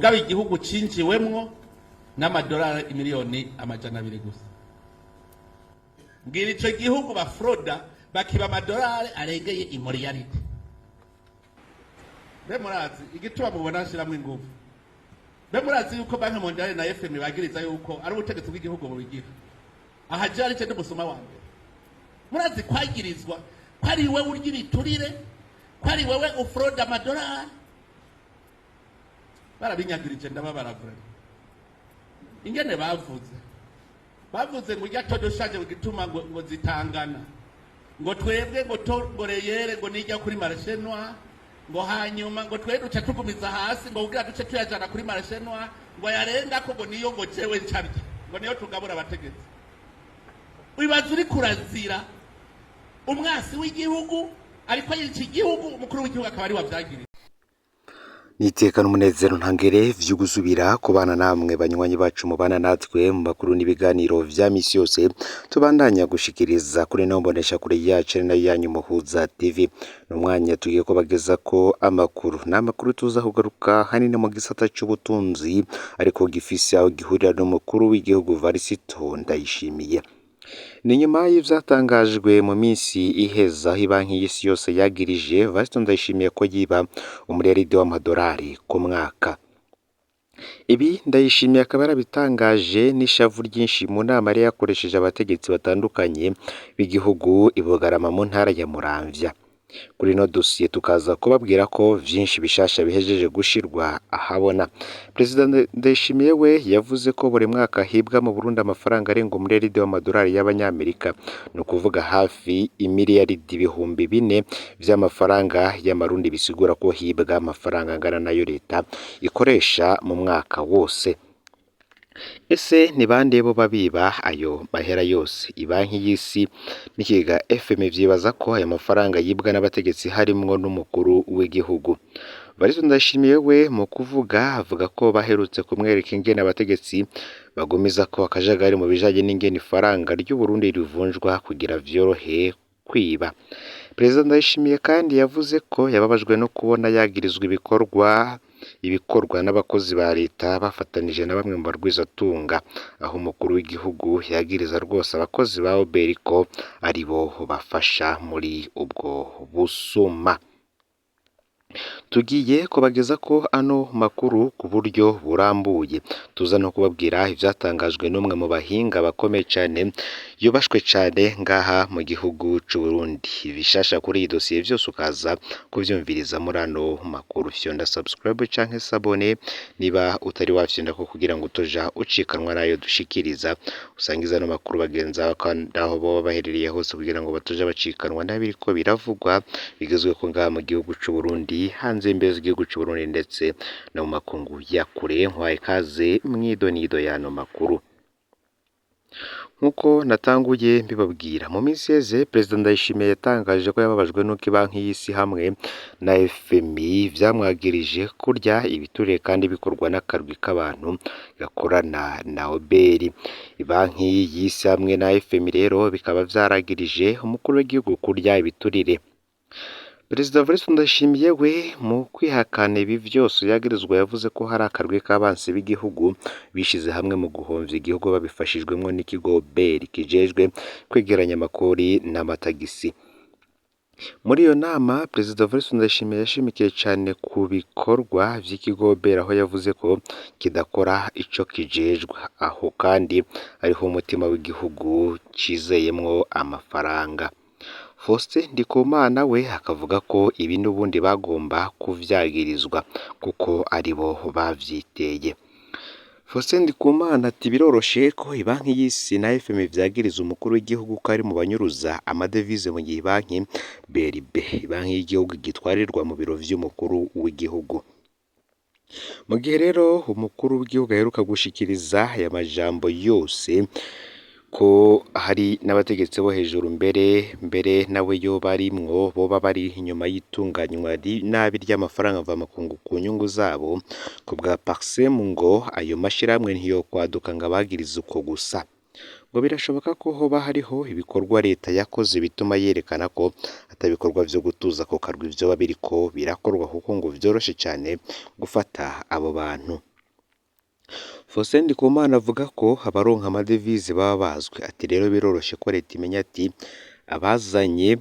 Mugabo igihugu cinjiwemwo n'amadolari 200 miliyoni gusa. Mbwira ico gihugu bafroda bakiba amadolari arengeye imiliyaridi. Mbe murazi igituma mubona nshiramwo inguvu? Mbe murazi yuko Banque mondiale na FMI bagiriza yuko ari ubutegetsi bw'igihugu bubigira? Aha je ari ndi musoma wa mbere. Murazi kwagirizwa ko ari wewe urya ibiturire, ko ari wewe ufroda amadolari? Barabinyagirije, ndababara vraiment. Ingene bavuze ngo ujya taux de change gituma ngo zitangana, ngo twebwe ngo taux ngo réel ngo nijya kuri marché noir, ngo hanyuma ngo twe duca tugumiza hasi ngo kugira duce tuyajana kuri marché noir, ngo yarenga ko ngo niyo ngo jewe ncabye, ngo niyo tugabura abategetsi. Wibaza uri kurazira umwasi w'igihugu ariko yica igihugu, umukuru w'igihugu akaba ari wavyagiriye. Niteka n'umunezero ntangere vyo gusubira kubana namwe banywanyi bacu mubana natwe mu makuru n'ibiganiro vya misi yose tubandanya gushikiriza kuri no mbonesha kure yacu, ari nayo yanyu Muhuza TV. N'umwanya tugiye kubageza ko amakuru, n'amakuru tuza kugaruka hanini mu gisata c'ubutunzi, ariko gifise aho gihurira n'umukuru w'igihugu Varisito Ndayishimiye. Ni nyuma y'ivyatangajwe mu minsi iheza, aho Ibanki y'Isi Yose yagirije Varisito Ndayishimiye ko yiba umuriyaridi w'amadolari ku mwaka. Ibi Ndayishimiye akaba yarabitangaje n'ishavu ryinshi mu nama yari yakoresheje abategetsi batandukanye b'igihugu i Bugarama mu ntara ya Muramvya. Kuri ino dosiye tukaza kubabwira ko vyinshi bishasha bihejeje gushirwa ahabona. Perezida Ndayishimiye we yavuze ko buri mwaka hibwa mu Burundi amafaranga arenga umuriyaridi w'amadolari y'abanyamerika, ni ukuvuga hafi imiliyaridi 4000 vy'amafaranga y'amarundi, bisigura ko hibwa amafaranga angana nayo leta ikoresha mu mwaka wose. Ese ni bande bo babiba ayo mahera yose? Ibanki y'Isi n'ikigega FMI vyibaza ko ayo mafaranga yibwa n'abategetsi, harimwo n'umukuru w'igihugu. Varisto Ndayishimiye we mu kuvuga avuga ko baherutse kumwereka ingene abategetsi bagumiza ko akajagari mu bijanye n'ingene ifaranga ry'Uburundi rivunjwa kugira vyorohe kwiba. Perezida Ndayishimiye kandi yavuze ko yababajwe no kubona yagirizwa ibikorwa n'abakozi ba leta bafatanije na bamwe mu barwizatunga, aho umukuru w'igihugu yagiriza rwose abakozi ba OBR ko aribo bafasha muri ubwo busuma. Tugiye kubageza ko ano makuru ku buryo burambuye, tuza no kubabwira ivyatangajwe n'umwe mu bahinga bakomeye cane yubashwe cane ngaha mu gihugu c'Uburundi. Bishasha kuri iyi dosiye vyose ukaza kuvyumviriza muri ano makuru. Fyonda subscribe canke s'abonner niba utari wafyonda ko, kugira ngo utoja ucikanwa nayo dushikiriza. Usangiza ano makuru bagenzi bawe kandi aho boba baherereye hose, kugira ngo batoja bacikanwa n'abiriko biravugwa bigezweko ngaha mu gihugu c'Uburundi, hanze y'imbibe z'igihugu c'Uburundi, ndetse no mu makungu ya kure. Nkwaye ikaze mw'idonido y'ano makuru. Nk'uko natanguye mbibabwira, mu minsi iheze Perezida Ndayishimiye yatangaje ko yababajwe n'uko Ibanki y'Isi hamwe na FMI vyamwagirije kurya ibiturire kandi bikorwa n'akarwi k'abantu gakorana na OBR. Ibanki y'Isi hamwe na FMI rero bikaba vyaragirije umukuru w'igihugu kurya ibiturire. Perezida Evariste Ndayishimiye we mu kwihakana ibi vyose yagirizwa, yavuze ko hari akarwi k'abansi b'igihugu bishize hamwe mu guhomvya igihugu babifashijwemwo n'ikigo OBR kijejwe kwegeranya amakori n'amatagisi. Muri iyo nama, Perezida Evariste Ndayishimiye yashimikiye cane ku bikorwa vy'ikigo OBR, aho yavuze ko kidakora ico kijejwe, aho kandi ariho umutima w'igihugu cizeyemwo amafaranga. Faustin Ndikumana we akavuga ko ibi n'ubundi bagomba kuvyagirizwa kuko aribo bavyiteye. Faustin Ndikumana ati: "Biroroshe ko Ibanki y'Isi na FMI vyagiriza umukuru w'igihugu ko ari mu banyuruza amadevize, mu gihe banki BRB, banki y'igihugu, igitwarirwa mu biro vy'umukuru w'igihugu." Mu gihe rero umukuru w'igihugu aheruka gushikiriza aya majambo yose, ko hari n'abategetsi bo hejuru, mbere nawe yoba arimwo, boba bari inyuma y'itunganywa nabi ry'amafaranga mvamakungu ku nyungu zabo, ku bwa Parsem ngo ayo mashirahamwe ntiyokwaduka ngo abagirize uko gusa. Ngo birashoboka ko hoba hariho ibikorwa leta yakoze bituma yerekana ko ata bikorwa vyo gutuza ako karwi vyoba biriko birakorwa, kuko ngo vyoroshe cane gufata abo bantu. Faustin Ndikumana avuga ko abaronka amadevize baba bazwi, ati rero biroroshe ko leta imenya ati abazanye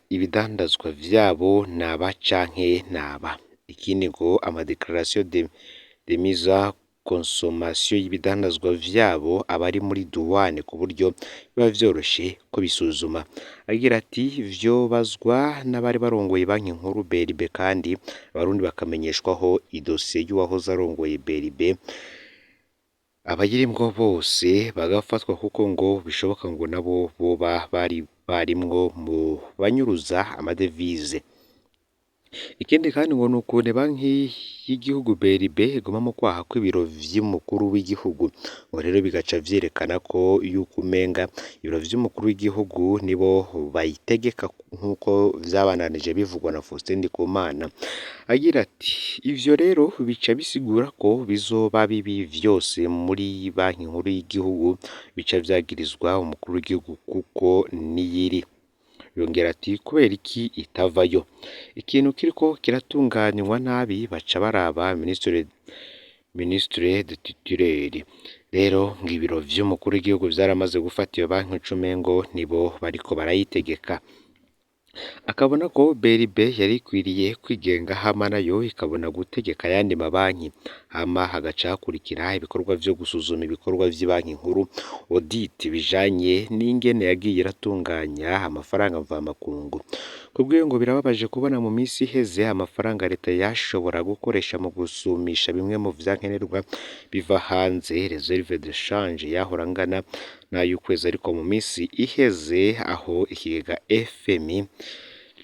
ibidandazwa vyabo naba canke naba. Ikindi ngo amadeclaration de mise à consommation y'ibidandazwa vyabo aba ari muri douane ku buryo biba vyoroshe ko bisuzuma. Agira ati vyobazwa n'abari barongoye banki nkuru BRB kandi abarundi bakamenyeshwaho idosiye y'uwahoze arongoye BRB, abayirimwo bose bagafatwa kuko ngo bishoboka ngo nabo boba bari barimwo mu banyuruza amadevize. Ikindi kandi ngo ni ukuntu banki y'igihugu BRB iguma mu kwaha kw'ibiro vy'umukuru w'igihugu, ngo rero bigaca vyerekana ko yuko umenga ibiro vy'umukuru w'igihugu nibo bayitegeka nk'uko vyabandanije bivugwa na Faustin Ndikumana. Agira ati ivyo rero bica bisigura ko bizoba bibi vyose muri banki nkuru y'igihugu bica vyagirizwa umukuru w'igihugu kuko niyiri. Yongera ati kubera iki itavayo? Ikintu kiriko kiratunganywa nabi baca baraba ministre de tutelle. Rero ngo ibiro vy'umukuru w'igihugu vyaramaze gufata iyo banki ucumengo nibo bariko barayitegeka. Akabona ko BRB yari ikwiriye kwigenga hama nayo ikabona gutegeka ayandi mabanki, hama hagaca hakurikira ibikorwa vyo gusuzuma ibikorwa vy'ibanki nkuru audit bijanye n'ingene yagiye iratunganya amafaranga mvamakungu. Kubwiyo ngo birababaje kubona mu misi iheze amafaranga leta yashobora gukoresha mu gusumisha bimwe mu vyankenerwa biva hanze, reserve de change yahora angana n'ay'ukwezi, ariko mu misi iheze aho ikigega FMI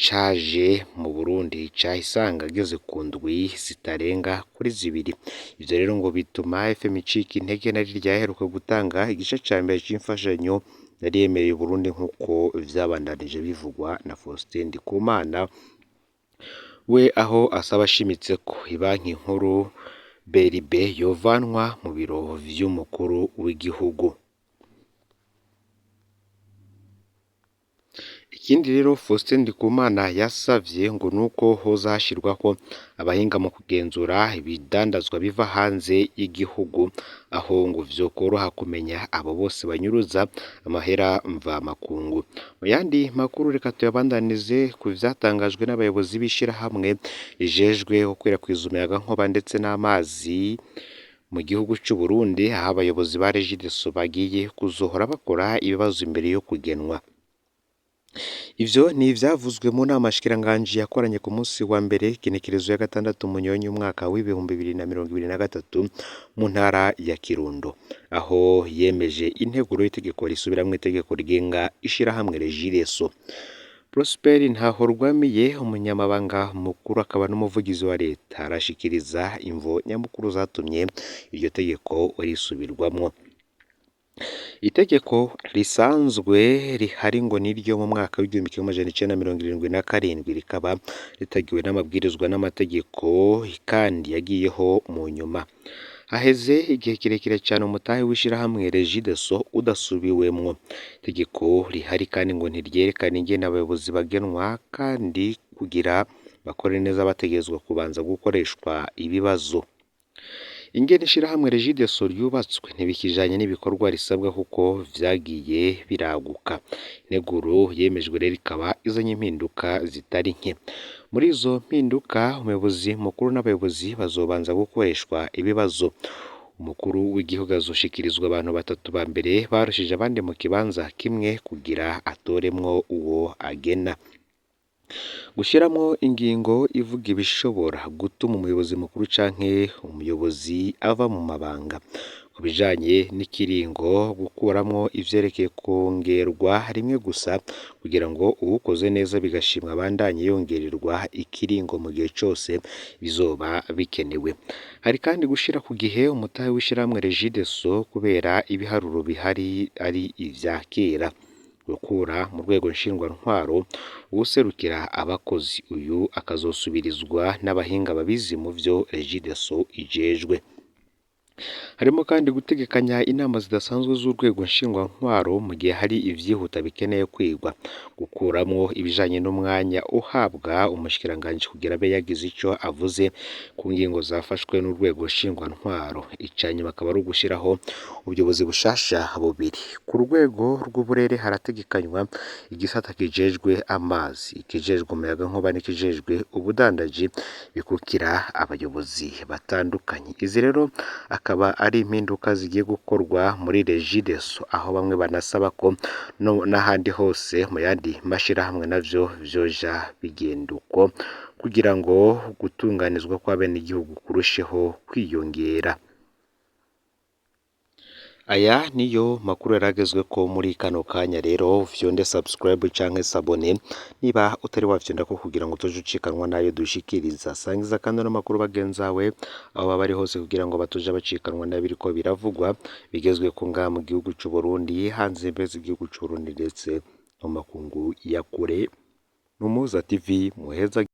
caje mu Burundi cahisanga ageze ku ndwi zitarenga kuri zibiri. Ivyo rero ngo bituma FMI icika intege nari ryaheruka gutanga igice ca mbere c'imfashanyo yari yemereye Uburundi nk'uko vyabandanije bivugwa na Faustin Ndikumana, we aho asaba ashimitse ko ibanki nkuru BRB yovanwa mu biro vy'umukuru w'igihugu. Ikindi rero Faustin Ndikumana yasavye ngo nuko hoza hashirwaho abahinga mu kugenzura ibidandazwa biva hanze y'igihugu, aho ngo vyokoroha kumenya abo bose banyuruza amahera mvamakungu. Mu yandi makuru reka tuyabandanize ku vyatangajwe n'abayobozi b'ishirahamwe rijejwe gukwirakwiza umuyagankuba ndetse n'amazi mu gihugu c'u Burundi, aho abayobozi ba Regideso bagiye kuzohora bakora ibibazo imbere yo kugenwa. Ivyo ni ivyavuzwe mu nama nshikiranganji yakoranye ku munsi wa mbere igenekerezo ya gatandatu Munyonyo umwaka w'2023 mu ntara ya Kirundo, aho yemeje integuro y'itegeko risubiramwo itegeko rigenga ishirahamwe Regideso. Prosper Ntahorwamiye, umunyamabanga mukuru akaba n'umuvugizi wa leta, arashikiriza imvo nyamukuru zatumye iryo tegeko risubirwamwo. Itegeko risanzwe rihari ngo niryo mu mwaka w'1977 rikaba ritagiwe n'amabwirizwa n'amategeko kandi yagiyeho mu nyuma. Haheze igihe kirekire cane umutahe w'ishirahamwe Regideso udasubiwemwo. Itegeko rihari kandi ngo ntiryerekana ingene abayobozi bagenwa, kandi kugira bakore neza bategerezwa kubanza gukoreshwa ibibazo. Ingene ishirahamwe Regideso ryubatswe ntibikijanye n'ibikorwa risabwa kuko vyagiye biraguka. Integuro yemejwe rero ikaba izanye impinduka zitari nke. Muri izo mpinduka umuyobozi mukuru n'abayobozi bazobanza gukoreshwa ibibazo. Umukuru w'igihugu azoshikirizwa abantu batatu ba mbere barushije abandi mu kibanza kimwe kugira atoremwo uwo agena. Gushiramwo ingingo ivuga ibishobora gutuma umuyobozi mukuru canke umuyobozi ava mu mabanga. Ku bijanye n'ikiringo, gukuramwo ivyerekeye kongerwa rimwe gusa kugira ngo uwukoze neza bigashimwa abandanye yongererwa ikiringo mu gihe cose bizoba bikenewe. Hari kandi gushira ku gihe umutahe w'ishirahamwe Regideso kubera ibiharuro bihari ari ivya kera. Gukura mu rwego nshingwantwaro uwuserukira abakozi, uyu akazosubirizwa n'abahinga babizi mu vyo Regideso ijejwe. Harimo kandi gutegekanya inama zidasanzwe z'urwego nshingwantwaro mu gihe hari ivyihuta bikeneye kwigwa, gukuramwo ibijanye n'umwanya uhabwa umushikiranganji kugira abe yagize ico avuze ku ngingo zafashwe n'urwego nshingwantwaro. Icanyuma akaba ari ugushiraho ubuyobozi bushasha bubiri. Ku rwego rw'uburere harategekanywa igisata kijejwe amazi, ikijejwe umuyagankuba n'ikijejwe ubudandaji bikukira abayobozi batandukanye. Izi rero akaba ari impinduka zigiye gukorwa muri Regideso, aho bamwe banasaba ko n'ahandi hose mu yandi mashirahamwe navyo vyoja bigenda uko kugira ngo gutunganizwa kw'abenegihugu kurusheho kwiyongera. Aya niyo makuru yaragezweko muri kano kanya. Rero fyonde subscribe canke s'abonner niba utari wafyondako kugira ngo utoje ucikanwa n'ayo dushikiriza. Sangiza kandi ano makuru bagenzawe aho baba bari hose kugira ngo batoje bacikanwa n'ibiriko biravugwa bigezweko ngaha mu gihugu c'u Burundi, hanze imbibe z'igihugu c'u Burundi ndetse no mu makungu ya kure. Numuza TV muheza.